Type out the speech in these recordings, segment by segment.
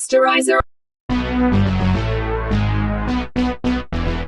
Posterizer.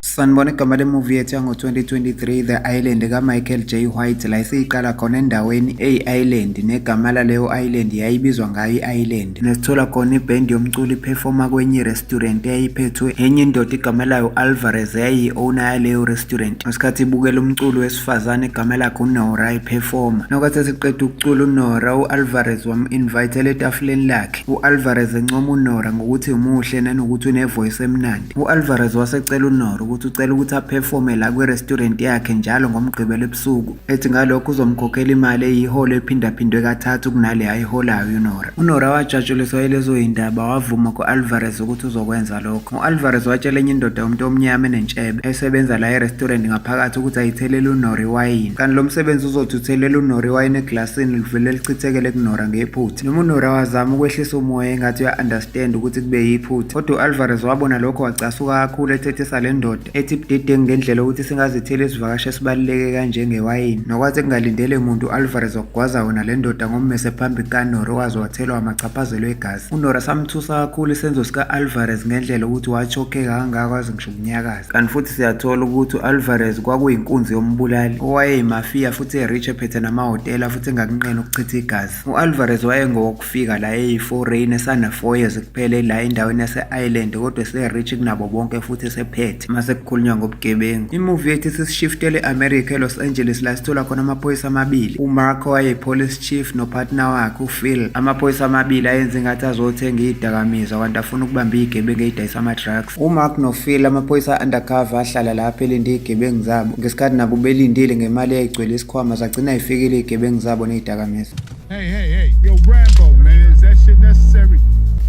Sanibona, igama lemuvi yethu yango-2023, The Island ka-Michael J. White, la esiyiqala khona endaweni eyi-island, negama laleyo island yayibizwa ngayo i-island, nesithola khona ibhendi yomculo iphefoma kwenye i-restaurant eyayiphethwe enye indoda igama layo Alvarez, yayiyi-owner yaleyo restaurant, ngesikhathi ibukela umculo wesifazane igama lakhe uNora iphefoma. Nokwathi esiqeda ukucula uNora, u-Alvarez wam-invitela etafuleni lakhe. U-Alvarez encoma uNora ngokuthi umuhle nanokuthi une-voice emnandi. U-Alvarez wasecela uNora ukuthi ucela ukuthi aphefome la kwi-restaurant yakhe njalo ngoMgqibelo ebusuku, ethi ngalokho uzomkhokhela imali eyiholo ephindaphindwe kathathu kunale ayiholayo uNora. UNora wajatshuliswa yilezo yindaba, wavuma ku-Alvarez ukuthi uzokwenza lokho. U-Alvarez watshela enye indoda yomuntu omnyama enentshebe esebenza la e-restaurant ngaphakathi ukuthi ayithelele uNora iwayini. Kanti lo msebenzi uzothi uthelela uNora iwayini eglasini livele lichithekele kuNora ngephutha. Noma uNora wazama ukwehlisa umoya engathi uya-understand ukuthi kube yiphutha, kodwa u-Alvarez wabona lokho wacasuka kakhulu, ethethisa le ndoda, ethi budedengu ngendlela yokuthi singazithela isivakashi esibaluleke kanje ngewayini. Nokwathi kungalindele muntu, u-Alvarez wagwaza wona le ndoda ngommese phambi kukaNora, owaze wathelwa amachaphazelo egazi. UNora samthusa kakhulu isenzo sika-Alvarez ngendlela ukuthi wachokheka kangaka waze ngisho ukunyakaza. Kanti futhi siyathola ukuthi u-Alvarez kwakuyinkunzi yombulali owayeyimafiya futhi e-rich, ephethe namahhotela futhi engakunqeni ukuchitha igazi. U-Alvarez wayengowokufika la eyi-foreign, esana-4 years kuphela la endaweni yase-Ireland, kodwa ese-rich kunabo bonke futhi esephethe mase kukhulunywa ngobugebengu. Imuvi yethu isishiftele e-America, eLos Angeles, la sithola khona amaphoyisa amabili, uMark owayeyi-police chief nopartner wakhe uPhil. Amaphoyisa amabili ayenza ingathi azothenga iy'dakamizwa kanti afuna ukubamba iy'gebengu ey'dayisa ama-drugs. UMark noPhil, amaphoyisa undercover, ahlala lapho elinde iy'gebengu zabo. Ngesikhathi nabo belindile ngemali eyayigcwele isikhwama, zagcina yifikile iy'gebengu zabo ney'dakamizwa. Hey, hey, hey. Yo, Rambo, man, is that shit necessary?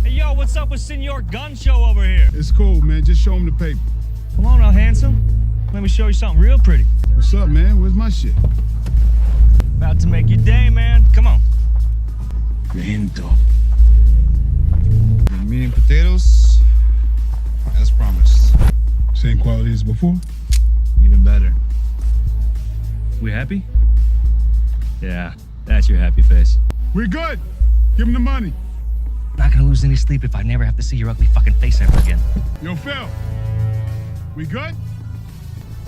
Hey, yo, what's up with Senor Gun Show over here? It's cool, man. Just show him the paper. Come on now, handsome. Let me show you something real pretty. What's up, man? Where's my shit? About to make your day, man. Come on. Lento. The meat and potatoes, as promised. Same quality as before? Even better. We happy? Yeah, that's your happy face. We good. Give him the money. Not gonna lose any sleep if I never have to see your ugly fucking face ever again. Yo, Phil. We good?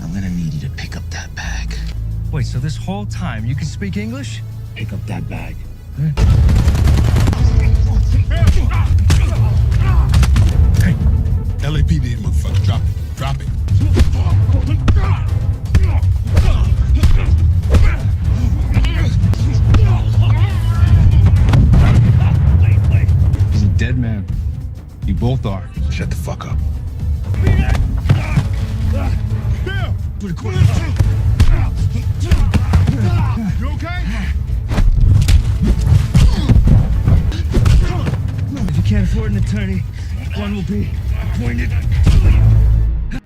I'm gonna need you to pick up that bag. Wait, so this whole time you can speak English? Pick up that bag. Phil! Hey, LAPD, motherfucker. Drop it. Drop it. He's a dead man. You both are. Shut the fuck up. Phil! You okay? If you can't afford an attorney, one will be appointed.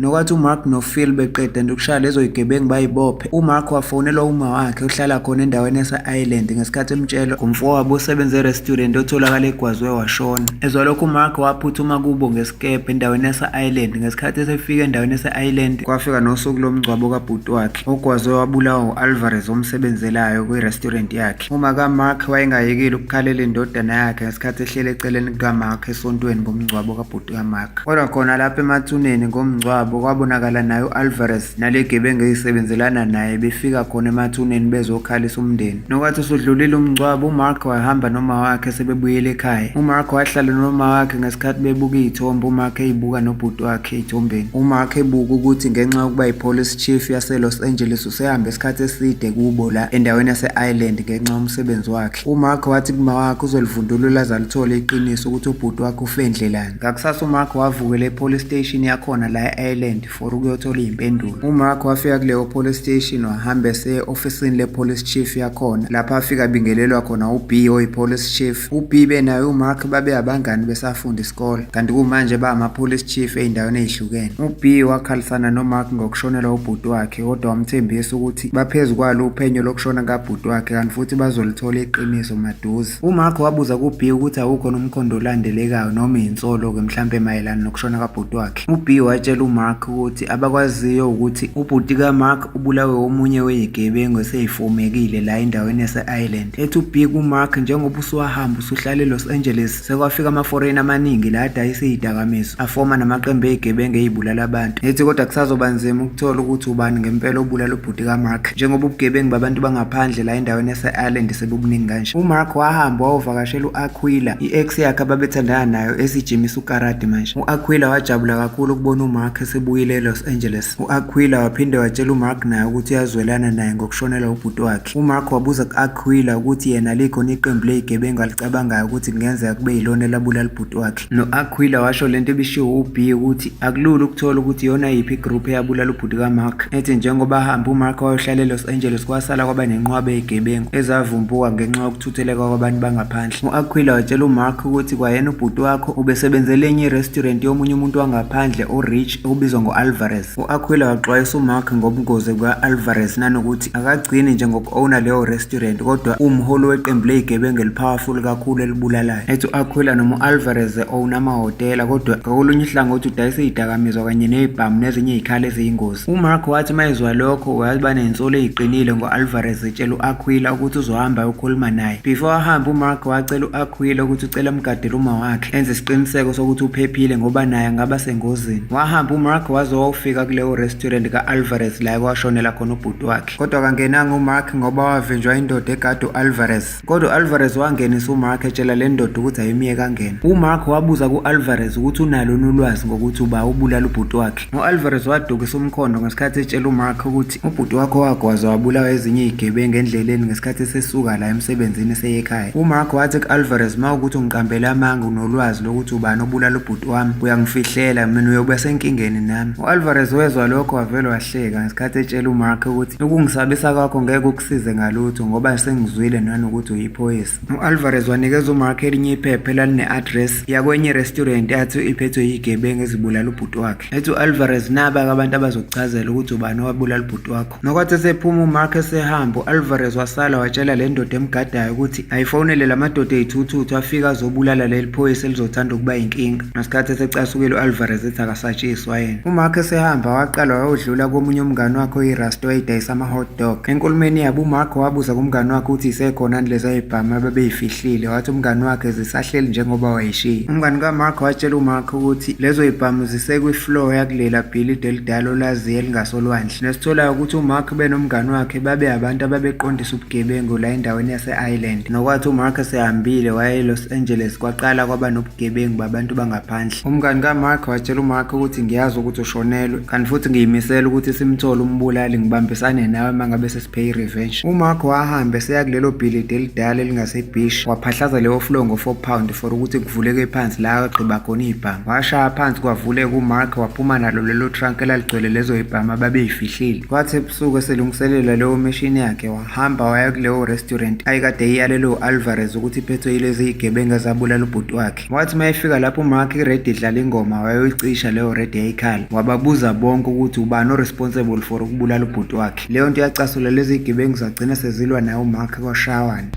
Nokwathi uMark noPhil beqeda nje ukushaya lezo yigebengu bayibophe, uMark wafonelwa uma wakhe ohlala khona endaweni yase-Ireland ngesikhathi emtshela ngomfowabo osebenza e-restaurant otholakala egwazwe washona. Ezwa lokho, uMark waphuthuma kubo ngesikebhe endaweni yase-Ireland. Ngesikhathi esefika endaweni yase-Ireland, kwafika nosuku lomngcwabo kabhuti wakhe ogwazwe wabulawa u-Alvarez omsebenzelayo kwi-restaurant yakhe. Uma kaMark wayengayekile ukukhalela indodana yakhe ngesikhathi ehleli eceleni kukaMark esontweni ngomngcwabo kabhuti kaMark. Kodwa khona lapha emathuneni ngomngcwabo kwabonakala naye u-Alvarez nale gebengu eyisebenzelana naye befika khona emathuneni bezokhalisa umndeni. Nokwathi usudlulile umngcwabo, uMark wahamba noma wakhe sebebuyele ekhaya. UMark wahlala noma wakhe ngesikhathi bebuka iy'thombe, uMark eyibuka nobhuti wakhe ey'thombeni. UMark ebuka ukuthi ngenxa yokuba yi-police chief yase-Los Angeles usehambe isikhathi eside kubo la endaweni yase-Ireland ngenxa yomsebenzi wakhe. UMark wathi kuma wakhe uzolivundulula aze alithole iqiniso ukuthi ubhuti wakhe ufe ndlelani. Ngakusasa uMark wavukela e-police station yakhona la e-Ireland for ukuyothola iy'mpendulo. UMark wafika kuleyo police station, wahamba ese-ofisini le-police chief yakhona, lapho afika abingelelwa khona u-B oyi-police chief. U-B benaye uMark babe abangani besafunda isikole, kanti kumanje ba ama-police chief ey'ndaweni ey'hlukene. U-B wakhalisana noMark ngokushonelwa ubhuti wakhe, kodwa wamthembisa ukuthi baphezu kwalo uphenyo lokushona kabhuti wakhe kanti futhi bazolithola iqiniso maduze. UMark wabuza ku-B ukuthi awukho nomkhondo olandelekayo noma insolo-ke mhlampe mayelana nokushona kabhuti wakhe. U-B watshela uMark uMark ukuthi abakwaziyo ukuthi ubhuti kaMark ubulawe omunye weyigebengu eseyifomekile la endaweni yase-Ireland. Ethi uB kuMark, njengoba usuwahamba usuhlala eLos Angeles, sekwafika ama-foreign amaningi la adayisa izidakamizwa, afoma namaqembu ezigebengu ezibulala abantu. Ethi kodwa kusazoba nzima ukuthola ukuthi ubani ngempela obulala ubhuti kaMark, njengoba ubugebengu babantu bangaphandle la endaweni yase-Ireland sebubuningi kanje. UMark wahamba wayovakashela u-Aquila, i-ex yakhe ababethandana nayo esijimisa ukarati manje. U-Aquila wajabula kakhulu ukubona uMark esebuyile eLos Angeles. U-Aquila waphinde watshela uMark naye ukuthi uyazwelana naye ngokushonelwa ubhuti wakhe. UMark wabuza ku-Aquila ukuthi yena likhona iqembu lezigebengu alicabangayo ukuthi kungenzeka kube yilona elabulala ubhuti wakhe. No-Aquila washo lento ebishiwo uB ukuthi akulula ukuthola ukuthi iyona yiphi igroup eyabulala ubhuti kaMark. Ethi njengoba ahamba uMark wayohlala eLos Angeles, kwasala kwaba nenqwaba yezigebengu ezavumbuka ngenxa yokuthutheleka kwabantu bangaphandle. U-Aquila watshela uMark ukuthi kwayena ubhuti wakho ubesebenzela enye i-restaurant yomunye umuntu wangaphandle o-rich obizwa ngo-Alvarez. U-Aquila waxwayisa uMark ngobungozi buka-Alvarez nanokuthi akagcini nje ngoku-owna leyo restaurant kodwa uwumholi weqembu lezigebengu eli-powerful kakhulu elibulalayo. Ethi u-Aquila noma u-Alvarez e-owna amahhotela kodwa ngakolunye uhlangothi udayisa izidakamizwa kanye nezibhamu nezinye izikhali eziyingozi. UMark wathi mayezwa lokho waba nezinsolo eziqinile ngo-Alvarez, etshela u-Aquila ukuthi uzohamba ayokhuluma naye. Before ahamba uMark wacela u-Aquila ukuthi ucela amgadele uma wakhe, enze isiqiniseko sokuthi uphephile ngoba naye angaba sengozini. Wahamba uMark waze wawufika kuleyo restaurant ka-Alvarez la ekwashonela khona ubhuti wakhe. Kodwa kangenanga uMark ngoba wavinjwa indoda egada u-Alvarez. Kodwa u-Alvarez wangenisa uMark etshela le ndoda ukuthi ayimyeke angene. UMark wabuza ku-Alvarez ukuthi unalo ulwazi ngokuthi uba ubulala ubhuti wakhe. U-Alvarez wadukisa umkhondo ngesikhathi etshela uMark ukuthi ubhuti wakhe wagwazwa wabulawa ezinye izigebengu endleleni ngesikhathi esesuka la emsebenzini eseye ekhaya. UMark wathi ku-Alvarez, uma ukuthi ungiqambela amanga unolwazi lokuthi ubani obulala ubhuti wami, uyangifihlela mina uyoba senkingeni nami. U-Alvarez wezwa lokho wavele wahleka ngesikhathi etshela uMark ukuthi ukungisabisa kwakho ngeke kukusize ngalutho ngoba sengizwile nanokuthi uyiphoyisa. U-Alvarez wanikeza uMark elinye iphepha elaline-address yakwenye i-restaurant athi iphethwe yigebengu ezibulala ubhuti wakhe. Ethi u-Alvarez, naba-ke abantu abazokuchazela ukuthi ubani owabulala ubhuti wakho. Nokwathi esephuma uMark esehamba, u-Alvarez wasala watshela le ndoda emgadayo ukuthi ayifonele la madoda ey'thuthuthu afike azobulala leli phoyisa elizothanda ukuba yinkinga. Ngesikhathi esecasukile u-Alvarez ethi akasatshiswa yena. UMark esehamba waqala wayodlula komunye umngani wakhe oyirasta owayedayisa ama-hot dog. Enkulumeni yabo uMark wabuza kumngani wakhe ukuthi isekhona yini leza zibhamu ababeyifihlile, wathi umngani wakhe zisahleli njengoba wayeshiya. Umngani kaMark watshela uMark ukuthi lezo zibhamu zisekwi-floor yakulela bhilidi elidala olaziyo elingasolwandle. Nesitholayo ukuthi uMark benomngani wakhe babe abantu ababeqondisa ubugebengu la endaweni yase-Ireland. Nokwathi uMark esehambile waya eLos Angeles kwaqala kwaba nobugebengu babantu bangaphandle. Umngani kaMark watshela uMark ukuthi ngiyazi ukuthi ushonelwe kanti futhi ngiyimisela ukuthi simthole umbulali, ngibambisane nawe uma ngabe sesiphe i-revenge. UMark wahamba eseya kulelo bhilidi elidala elingasebhishi, waphahlaza leyo floor ngo-4 pound for ukuthi kuvuleke phansi la agqiba khona ibhamu. Washaya phansi kwavuleka, uMark waphuma nalo lelo trunk elaligcwele lezo ibhamu ababeyifihlile. Kwathi ebusuku eselungiselela leyo mission yakhe, wahamba waya kuleyo restaurant ayekade eyalelwe u-Alvarez ukuthi iphethwe yilezi zigebengu ezabulala ubhuti wakhe. Wathi uma efika lapho uMark, iredio idlala ingoma, wayoyicisha leyo radio yayikhala. Wababuza bonke ukuthi ubani o-responsible for ukubulala ubhuti wakhe. Leyo nto yacasula lezi zigebengu, zagcina sezilwa naye uMark kwashawana.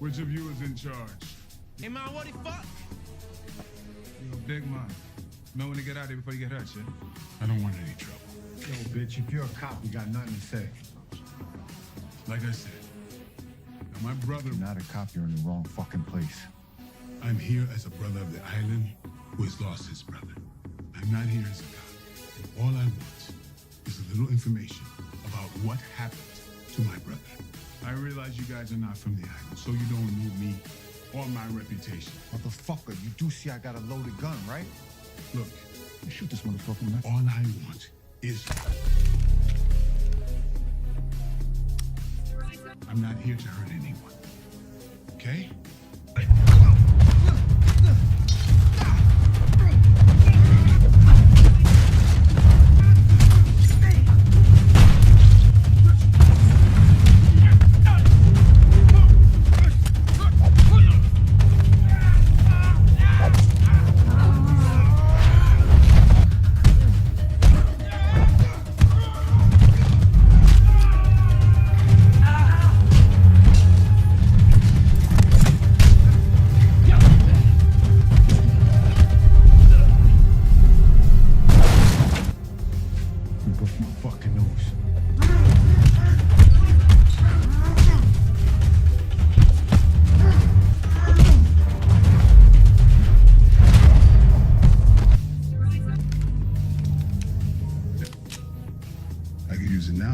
Which of you is in charge? Hey man, what the fuck? Yo, big man. Know when to get out of here before you get hurt, yeah? I don't want any trouble. Yo, bitch, if you're a cop, you got nothing to say. Like I said, now my brother, You're not a cop, you're in the wrong fucking place. I'm here as a brother of the island who has lost his brother. I'm not here as a cop. And all I want is a little information about what happened to my brother. I realize you guys are not from the island, so you don't know me or my reputation. Motherfucker, you do see I got a loaded gun, right? Look, Shoot this motherfucker, man. all I want is. I'm not here to hurt anyone. Okay?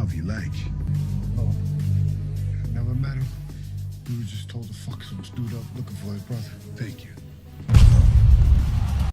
if you like. Oh. Never met him. We were just told to fuck some dude up looking for his brother. Thank you.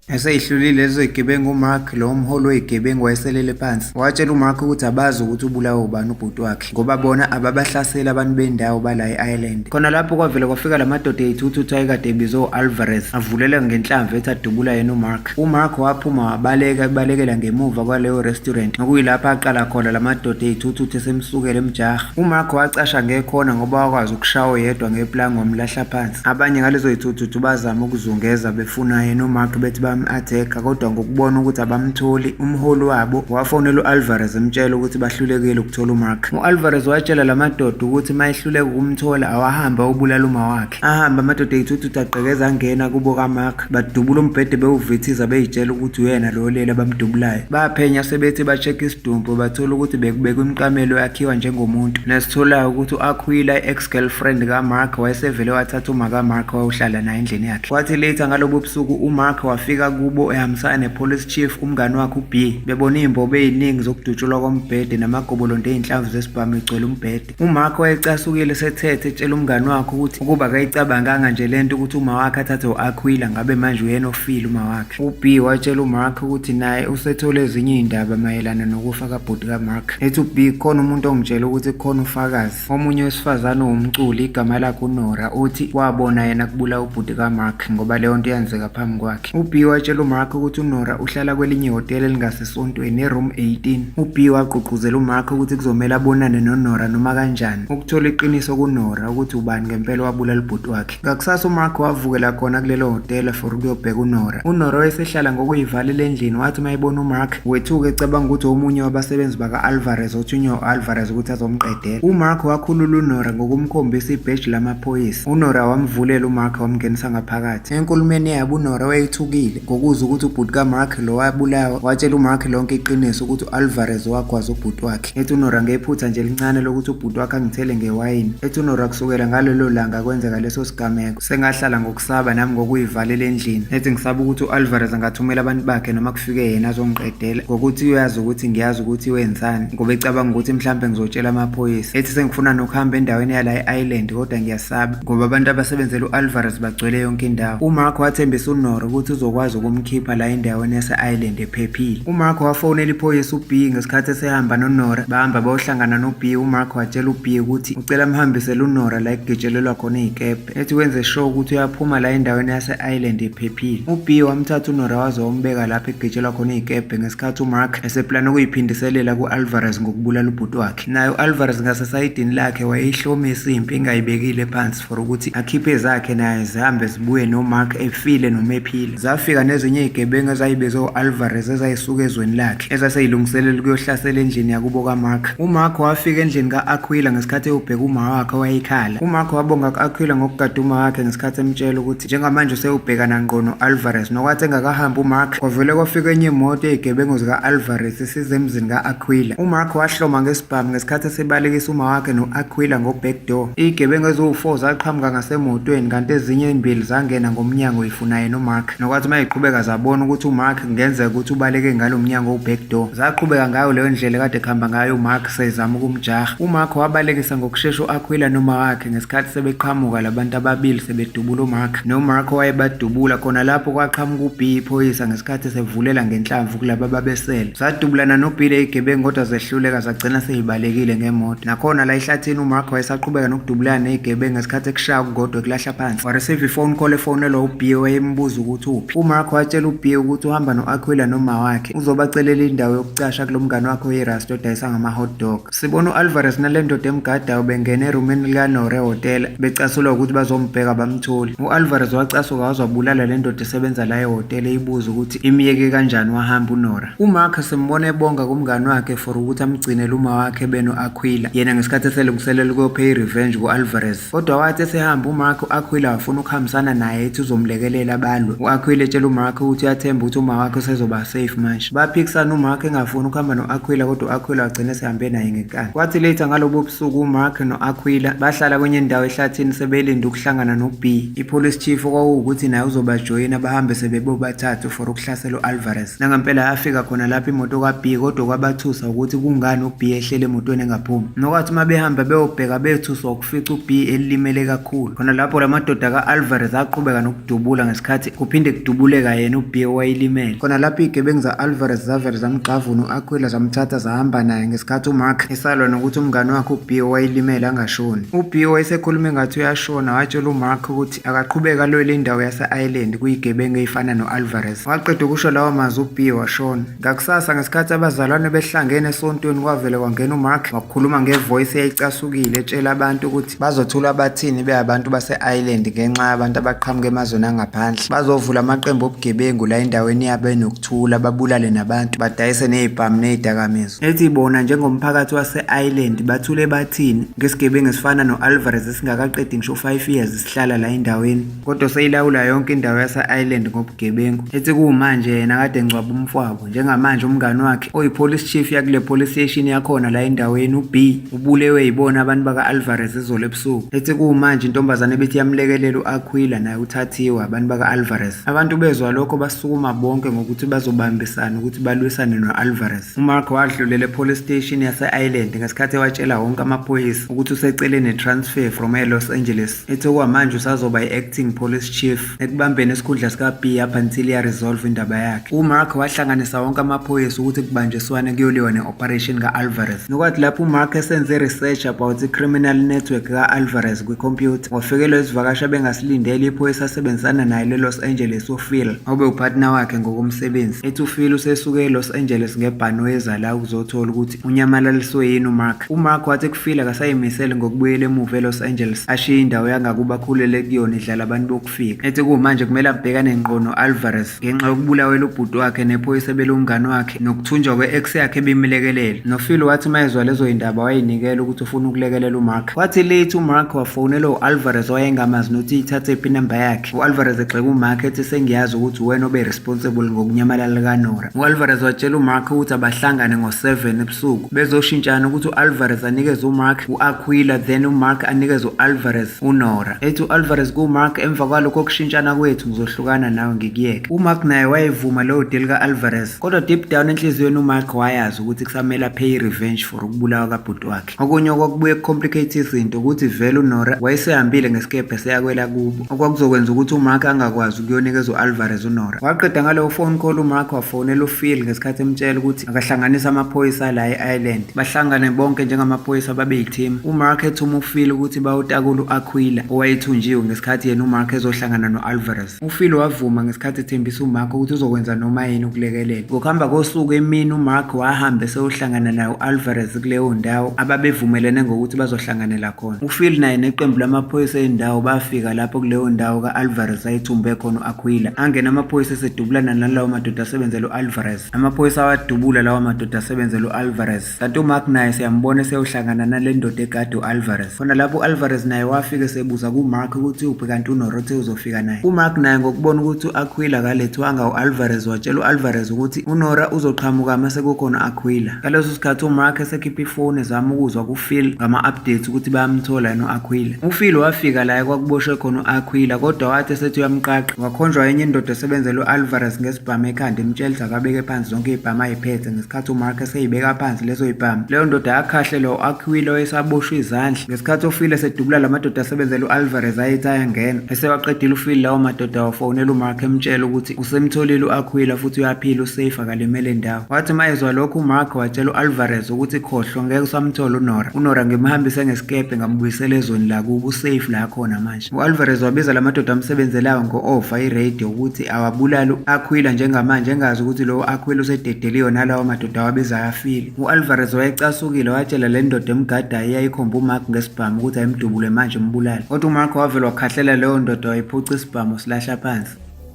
Eseyihlulile lezo zigebengu uMark, lo mholi wezigebengu wayeselele phansi. Watshela uMark ukuthi abazi ukuthi ubulawe ubani ubhuti wakhe, ngoba bona ababahlaseli abantu bendawo bala e-Island. Khona lapho kwavele kwafika la madoda ey'thuthuthu ayekade ebizwe u-Alvarez, avulela ngenhlamvu ethi adubula yena uMark. UMark waphuma wabaleka ebalekela ngemuva kwaleyo restaurant, nokuyilapho aqala khona la madoda ey'thuthuthu esemsukela emjaha. UMark wacasha ngekhona ngoba wakwazi ukushaya oyedwa ngeplangi wamlahla phansi. Abanye ngalezo zithuthuthu bazama ukuzungeza befuna yena uMark bethi bam-attack-a, kodwa ngokubona ukuthi abamtholi, umholi wabo wafonela u-Alvarez emtshela ukuthi bahlulekile ukuthola uMark. U-Alvarez watshela la madoda ukuthi uma ehluleka ukumthola awahambe ayobulala uma wakhe. Ahambe amadoda ey'thuthuthu agqekeza angena kubo kaMark, badubula umbhede bewuvithiza bey'tshela ukuthi uyena lo olele abamdubulayo. Baphenya sebethi ba-check isidumbu bathola ukuthi bekubekwe imiqamelo yakhiwa njengomuntu. Nesitholayo ukuthi u-Aquila, i-ex-girlfriend kaMark, wayesevele wathatha uma kaMark wayohlala naye endlini yakhe. Kwathi later ngalobo busuku uMark wafika kubo ehambisana ne-police chief umngani wakhe uB, bebona iy'mbobo ey'ningi zokudutshulwa kombhede namagobolondo ey'nhlamvu zesibhamu egcwele umbhede. UMark wayecasukile sethethe etshela umngani wakhe ukuthi ukuba akayicabanganga nje lento ukuthi uma wakhe athathe u-Aquila ngabe manje uyena ofile uma wakhe. UB watshela uMark ukuthi naye usethole ezinye iy'ndaba mayelana nokufa kabhuti kaMark. Ethi uB khona umuntu ongitshela ukuthi kukhona ufakazi. Omunye wesifazane owumculi igama lakhe uNora uthi wabona yena kubulawa ubhuti kaMark ngoba leyo nto yenzeka phambi kwakhe. UB watshela uMark ukuthi uNora uhlala kwelinye ihhotela elingasesontweni eroom 18. UB wagqugquzela uMark ukuthi kuzomele abonane noNora noma kanjani ukuthola iqiniso kuNora ukuthi ubani ngempela owabulala ubhuti wakhe. Ngakusasa uMark wavukela khona kulelo hhotela for ukuyobheka uNora. UNora wayesehlala ngokuyivalela endlini, wathi uma ebona uMark wethuka ecabanga ukuthi omunye wabasebenzi baka-Alvarez othunywe u-Alvarez ukuthi azomqedela. UMark wakhulula uNora ngokumkhombisa ibheji lamaphoyisa. UNora wamvulela uMark wamngenisa ngaphakathi. Enkulumeni yabo uNora wayethukile ngokuzwa ukuthi ubhuti kaMark lo wabulawa. Watshela uMark lonke iqiniso ukuthi u-Alvarez wagwaza ubhuti wakhe. Ethi uNora ngephutha nje elincane lokuthi ubhuti wakhe angithele ngewayini. Ethi uNora kusukela ngalelo langa kwenzeka leso sigameko, sengahlala ngokusaba nami ngokuyivalela endlini. Ethi ngisaba ukuthi u-Alvarez angathumela abantu bakhe noma kufike yena azongiqedela ngokuthi uyazi ukuthi ngiyazi ukuthi wenzani, ngoba ecabanga ukuthi mhlampe ngizotshela amaphoyisa. Ethi sengifuna nokuhamba endaweni yala e-Island kodwa ngiyasaba ngoba abantu abasebenzela u-Alvarez bagcwele yonke indawo. UMark wathembisa uNora ukuthi uzokwazi ukumkhipha la endaweni yase-Island ephephile. UMark wafonela iphoyisa uB ngesikhathi esehamba noNora. Bahamba bayohlangana noB. UMark watshela uB ukuthi ucela amhambisele uNora la ekugitshelelwa khona iy'kebhe. Ethi wenze sure ukuthi uyaphuma la endaweni yase-Island ephephile. UB wamthatha uNora waze wambeka lapho ekugitshelwa khona iy'kebhe ngesikhathi uMark eseplana ukuyiphindiselela ku-Alvarez ngokubulala ubhuti wakhe. Naye u-Alvarez ngasesayidini lakhe wayeyihlomisa impi engayibekile phansi for ukuthi akhiphe ezakhe naye zihambe zibuye noMark efile noma ephila. Zafika nezinye iy'gebengu ezayibizwe u-Alvarez ezayisuka ezweni lakhe ezaseyilungiselela ukuyohlasela endlini yakubo kaMark. UMark wafika endlini ka-Aquila ngesikhathi eyobheka uma wakhe owayekhala. UMark wabonga ku-Aquila ngokugada uma wakhe ngesikhathi emtshela ukuthi njengamanje useyobhekana ngqo no-Alvarez. Nokwathi engakahambi uMark kwavele kwafika enye imoto ey'gebengu zika-Alvarez isiza emzini ka-Aquila. UMark wahloma ngesibhamu ngesikhathi esebalekisa uma wakhe no-Aquila ngo-back door. Iy'gebengu eziwu-4 zaqhamuka ngasemotweni kanti ezinye ey'mbili zangena ngomnyango ifuna yena uMark. Nokwathi uma yiqhubeka zabona ukuthi uMark kungenzeka ukuthi ubaleke ngalo mnyango owu-back door. Zaqhubeka ngayo leyo ndlela ekade kuhamba ngayo uMark sezama ukumjaha. UMark wabalekisa ngokushesha u-Aquila noma wakhe ngesikhathi sebeqhamuka labantu ababili sebedubula uMark. NoMark wayebadubula khona lapho kwaqhamuka uB iphoyisa ngesikhathi sevulela ngenhlamvu kulaba ababesele. Zadubulana noB ley'gebengu kodwa zehluleka zagcina seyibalekile ngemoto. Nakhona la ehlathini uMark wayesaqhubeka nokudubulana ney'gebengu ngesikhathi ekushaya kukodwa ekulahla phansi. Wareceive i-phone call efonelwa uB owayembuza ukuthi uphi. UMark watshela uB ukuthi uhamba no-Aquila noma wakhe uzobacelela indawo yokucasha kulo mngane wakhe oyirasta odayisa ngama-hot dog. Sibona u-Alvarez nale ndoda emgadayo bengena erumini likaNora ehhotela becasulwa ukuthi bazombheka bamtholi. U-Alvarez wacasuka waze wabulala le ndoda esebenza la ehhotela eyibuza ukuthi imyeke kanjani wahamba uNora. UMark simbona ebonga kumngani wakhe for ukuthi amgcinele uma wakhe beno-Aquila yena ngesikhathi eselungiselela ukuyopay revenge ku-Alvarez. Kodwa wathi esehamba uMark, u-Aquila wafuna ukuhambisana naye ethi uzomlekelela balwe. U-Aquila etshela etshela uMark ukuthi uyathemba ukuthi uma wakhe usezoba safe manje. Baphikisana uMark engafuni ukuhamba no-Aquila kodwa u-Aquila wagcina esehambe naye ngenkani. Kwathi later ngalobo busuku uMark no-Aquila bahlala kwenye indawo ehlathini sebelinde ukuhlangana no-B, i-police chief okwakuwukuthi naye uzobajoyina bahambe sebebobathathu for ukuhlasela u-Alvarez. Nangempela yafika khona lapho imoto ka-B kodwa kwabathusa ukuthi kungani u-B ehlele emotweni engaphumi. Nokwathi uma behamba beyobheka bethuswa ukufica u-B elimele kakhulu. Khona lapho la madoda ka-Alvarez aqhubeka nokudubula ngesikhathi kuphinde kudubuleka yena u-B owayelimele. Khona lapho iy'gebengu za-Alvarez zavele zamgxavuna u-Aquila zamthatha zahamba naye ngesikhathi uMark esalwa nokuthi umngane wakhe u-B owayelimele angashoni. U-B wayesekhuluma engathi uyashona watshela uMark ukuthi akaqhubeke alwele indawo yase-Ireland kuyigebengu ey'fana no-Alvarez. Waqeda ukusho lawo mazwi u-B washona. Ngakusasa ngesikhathi abazalwane behlangene esontweni kwavele kwangena uMark wakhuluma ngevoice eyayicasukile etshela abantu ukuthi bazothula bathini beyabantu base-Ireland ngenxa yabantu abaqhamuka emazweni angaphandle. Bazovula amaqembu obugebengu la endaweni yabo enokuthula babulale nabantu badayise nezibhamu nezidakamizwa. Ethi bona njengomphakathi wase-Ireland bathule bathini ngesigebengu esifana no-Alvarez esingakaqedi ngisho 5 years sihlala la endaweni kodwa seyilawula yonke indawo yase-Ireland ngobugebengu. Ethi kumanje yena kade engcwaba umfwabo njengamanje umngani wakhe oyi-police chief yakule police station yakhona la endaweni u-B ubulewe yibona abantu baka-Alvarez izolo ebusuku. Ethi kumanje intombazane ebithi yamlekelela u-Aquila naye uthathiwe abantu baka-Alvarez. Abantu bezwa lokho basukuma bonke ngokuthi bazobambisana ukuthi balwisane no-Alvarez. UMark wadlulela e-police station yase-Ireland ngesikhathi ewatshela wonke amaphoyisa ukuthi usecele ne-transfer from e-Los Angeles. Ethi okwamanje usazoba i-acting police chief ekubambeni isikhundla sika-B up until iyaresolve indaba yakhe. UMark wahlanganisa wonke amaphoyisa ukuthi kubanjiswane kuyoliwa ne-operation ka-Alvarez. Nokwathi lapho uMark esenze research about i-criminal network ka-Alvarez kwikhompyutha, wafikelwa isivakashi abengasilindele iphoyisa asebenzisana naye le-Los Angeles uPhil, obe upartner wakhe ngokomsebenzi. Ethi uPhil usesuke e-Los Angeles ngebhanoyi eza la ukuzothola ukuthi unyamalaliswe yini uMark. UMark wathi kuPhil akasayimisele ngokubuyela emuva e-Los Angeles ashiye indawo yangakuba akhulele kuyona idlala abantu bokufika. Ethi kumanje kumele abhekane ngqo no-Alvarez ngenxa yokubulawela ubhuti wakhe nephoyisa ebelumngane wakhe nokuthunjwa kwe-ex yakhe ebimlekelela. NoPhil wathi uma ezwa lezo yindaba wayinikela ukuthi ufuna ukulekelela uMark. Wathi late uMark wafonela u-Alvarez owayengamazi nokuthi iyithathephi inamba yakhe. U-Alvarez egxeka uMark ethi sengiyazi ukuthi uwena obe responsible ngokunyamalala kaNora. U-Alvarez watshela uMark ukuthi abahlangane ngo-7 ebusuku bezoshintshana ukuthi u-Alvarez anikeze uMark u-Aquila then uMark anikeze u-Alvarez uNora. Ethi u-Alvarez kuMark emva kwalokho kushintshana kwethu ngizohlukana nawe ngikuyeke. UMark naye wayevuma leyo deal ka-Alvarez kodwa deep down enhliziyweni uMark wayazi ukuthi kusamele apay revenge for ukubulawa kabhuti wakhe. Okunye okwakubuye kucomplicate izinto ukuthi vele uNora wayesehambile ngesikebhe seyakwela kubo okwakuzokwenza ukuthi uMark angakwazi ukuyonikeza u-Alvarez uNora. Waqeda ngaleyo phone call uMark wafonela uPhil ngesikhathi emtshela ukuthi akahlanganise amaphoyisa la e-Ireland. Bahlangane bonke njengamaphoyisa babe yiteam. UMark ethuma uPhil ukuthi bayotakula u-Aquila owayethunjiwe ngesikhathi yena uMark ezohlangana no-Alvarez. UPhil wavuma ngesikhathi ethembisa uMark ukuthi uzokwenza noma yini ukulekelela. Ngokuhamba kosuku emini uMark wahamba eseyohlangana naye u-Alvarez kuleyo ndawo ababevumelene ngokuthi bazohlanganela khona. UPhil naye neqembu lamaphoyisa endawo bafika lapho kuleyo ndawo ka-Alvarez ayethumbe khona u-Aquila. Angena amaphoyisa esedubulana nalawo madoda asebenzela u-Alvarez. Amaphoyisa awadubula lawo madoda asebenzela u-Alvarez. Kanti uMark naye siyambona eseyohlangana nale ndoda egade u-Alvarez. Khona lapho u-Alvarez naye wafika esebuza kuMark ukuthi uphi kanti uNora uthe uzofika naye. UMark naye ngokubona ukuthi u-Aquila kalethwanga u-Alvarez watshela u-Alvarez ukuthi uNora uzoqhamuka mase kukhona u-Aquila. Ngaleso sikhathi uMark esekhipha ifoni ezama ukuzwa kuPhil ngama-updates ukuthi bayamthola yena u-Aquila. UPhil wafika la ekwakuboshwe khona u-Aquila kodwa wathi esethi uyamqaqa wakhonjwa enye indoda esebenzela u-Alvarez ngesibhamu ekhanda imtshela ukuthi akabeke phansi zonke iy'bhamu ayiphethe ngesikhathi uMark eseyibeka phansi lezo y'bhamu. Leyo ndoda yakhahlelwa u-Aquila owayesaboshwe izandla ngesikhathi uPhil esedubula la madoda asebenzela u-Alvarez ayethi ayangena. Esewaqedile uPhil lawo madoda wafonela uMark emtshela ukuthi usemtholile u-Aquila futhi uyaphila usafe akalimele ndawo. Wathi uma ezwa lokho uMark watshela u-Alvarez ukuthi khohlwa ngeke usamthola uNora. UNora ngimhambise ngesikebhe ngambuyisela ezweni lakubo usafe la khona manje. U-Alvarez wabiza la madoda amsebenzelayo ngo-ova iradio ukuthi awabulale u-Aquila njengamanje engazi ukuthi lowo Aquila usededeliwe nalawo madoda awabizayo afile. U-Alvarez wayecasukile watshela le ndoda emgadayo eyayikhomba uMark ngesibhamu ukuthi ayimdubule manje imbulale. Kodwa uMark wavele wakhahlela leyo ndoda wayiphuca isibhamu silahla phansi.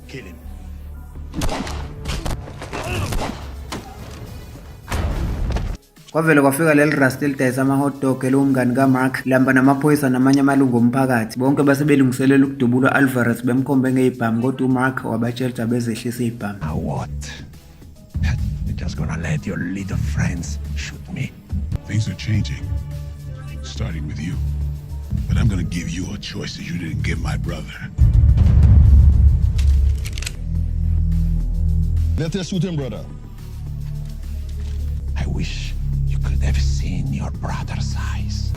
Kill him. Kwavele kwafika leli rasta elidayisa ama-hot dog eliwumngani kaMark, lihamba namaphoyisa namanye amalungu omphakathi. Bonke base belungiselela ukudubula u-Alvarez bemkhombe ngezibhamu, kodwa uMark wabatshela ukuthi abezehlisa izibhamu. Now what? You're just gonna let your little friends shoot me? Things are changing, starting with you. But I'm gonna give you a choice that you didn't give my brother. Let us shoot him, brother. I wish you could have seen your brother's eyes.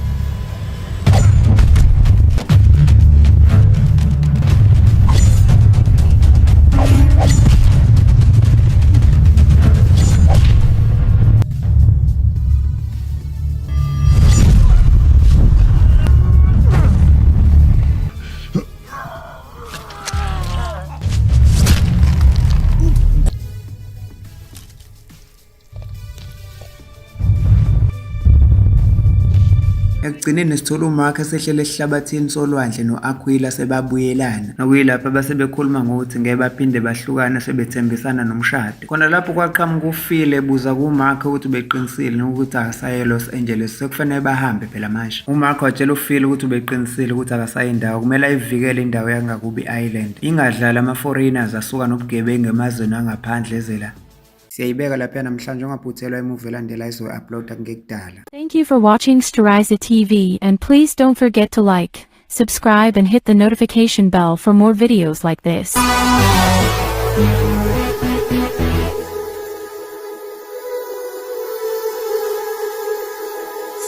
Ekugcineni sithola uMark esehlele esihlabathini solwandle no-Aquila sebabuyelana, nokuyilapho abasebekhuluma ngokuthi ngeke baphinde bahlukane sebethembisana nomshado. Khona lapho kwaqhamuka uPhil ebuza kuMark ukuthi ubeqinisile ukuthi akasaye eLos Angeles, sekufanele bahambe phela manje. UMark watshela uPhil ukuthi ubeqinisile ukuthi akasayi ndawo, kumele ayivikele indawo yangakubo i-island, ingadlali ama-foreigners asuka nobugebengu emazweni angaphandle eze la. Siyayibeka lapha namhlanje, ungaphuthelwa i-movie elandela izoyi-uploada kungekudala. Thank you for watching Steriza TV and please don't forget to like, subscribe and hit the notification bell for more videos like this.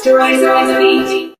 Steriza TV.